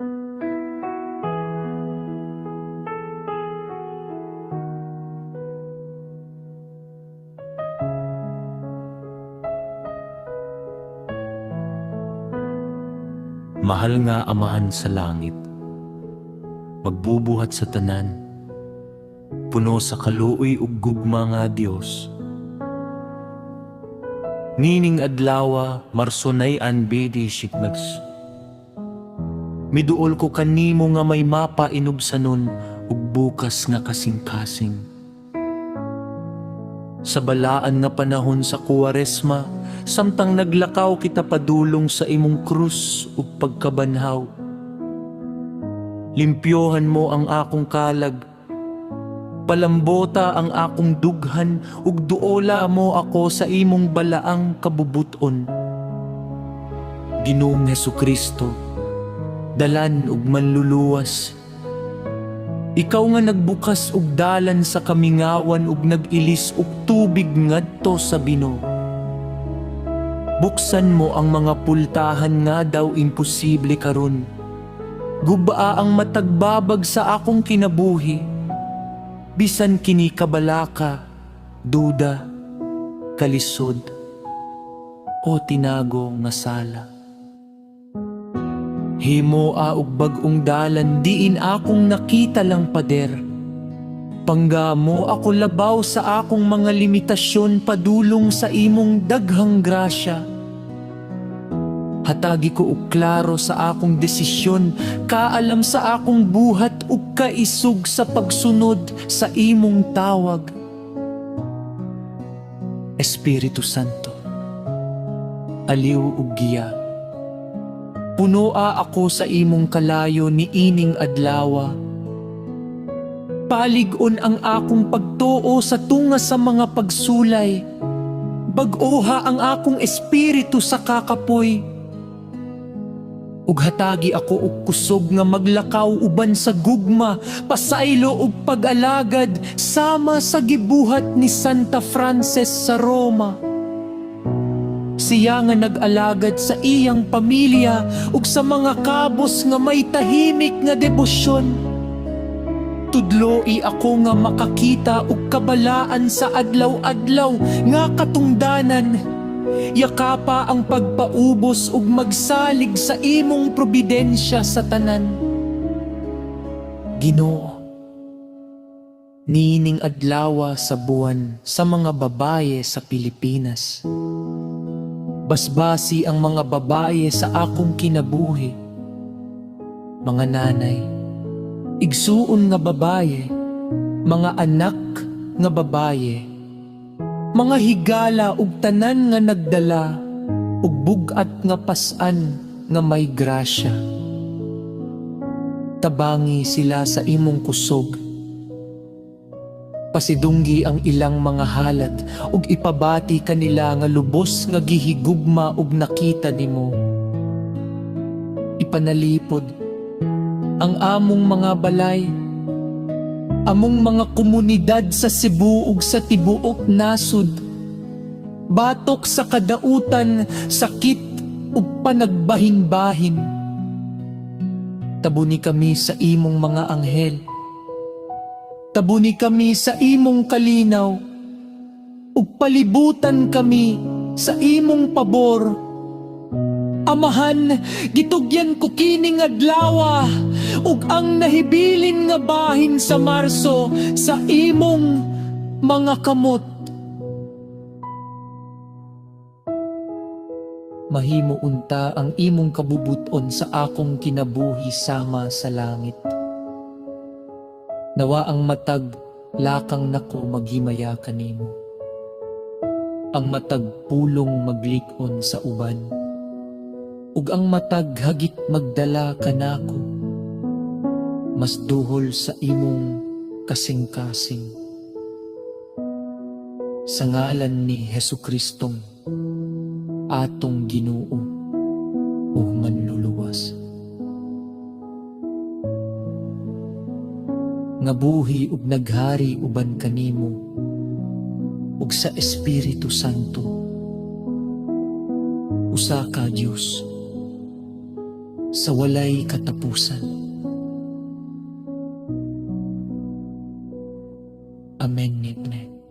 Mahal nga Amahan sa langit, magbubuhat sa tanan, puno sa kaluoy ug gugma nga Dios. Nining adlawa, Marso 9 BD Shiknags. Miduol ko kanimo nga may mapa inubsanon ug bukas nga kasing-kasing. Sa balaan nga panahon sa Kuwaresma, samtang naglakaw kita padulong sa imong krus ug pagkabanhaw. Limpyohan mo ang akong kalag, palambota ang akong dughan ug duola mo ako sa imong balaang kabubuton. Ginoong Hesukristo, dalan ug manluluwas. Ikaw nga nagbukas og dalan sa kamingawan ug nag-ilis og tubig ngadto sa bino. Buksan mo ang mga pultahan nga daw imposible karon. Gubaa ang matagbabag sa akong kinabuhi. Bisan kini kabalaka, duda, kalisod, o tinago nga sala. Himoa og bag-ong dalan diin akong nakita lang pader. Panggamo ako labaw sa akong mga limitasyon padulong sa imong daghang grasya. Hatagi ko og klaro sa akong desisyon, kaalam sa akong buhat ug kaisog sa pagsunod sa imong tawag. Espiritu Santo, aliw ug giya. Punoa ako sa imong kalayo ni ining adlawa. Palig-on ang akong pagtuo sa tunga sa mga pagsulay. Bag-oha ang akong espiritu sa kakapoy. Ug hatagi ako og kusog nga maglakaw uban sa gugma, pasaylo ug pag-alagad sama sa gibuhat ni Santa Frances sa Roma. Siya nga nag-alagad sa iyang pamilya ug sa mga kabos nga may tahimik nga debosyon. Tudloi ako nga makakita og kabalaan sa adlaw-adlaw nga katungdanan. Yakapa ang pagpaubos ug magsalig sa imong probidensya sa tanan. Ginoo, niining adlawa sa buwan sa mga babaye sa Pilipinas. Basbasi ang mga babaye sa akong kinabuhi. Mga nanay, igsuon nga babaye, mga anak nga babaye, mga higala ug tanan nga nagdala ug bug-at nga pas-an nga may grasya. Tabangi sila sa imong kusog. Pasidunggi ang ilang mga halat ug ipabati kanila nga lubos nga gihigugma ug nakita nimo. Ipanalipod ang among mga balay, among mga komunidad sa Cebu ug sa tibuok nasod. Batok sa kadautan, sakit ug panagbahin-bahin. Tabuni kami sa imong mga anghel. Tabuni kami sa imong kalinaw. Ug palibutan kami sa imong pabor. Amahan, gitugyan ko kining adlawa ug ang nahibilin nga bahin sa Marso sa imong mga kamot. Mahimo unta ang imong kabubuton sa akong kinabuhi sama sa langit. Nawa ang matag lakang nako maghimaya kanimo. Ang matag pulong maglik-on sa uban. Ug ang matag hagit magdala kanako. Mas duhol sa imong kasing-kasing. Sa ngalan ni Hesukristong atong Ginoo ug manluluwas. Nga buhi ug naghari uban kanimo ug sa Espiritu Santo, usa ka Dios, Sa walay katapusan. Amen. Amen.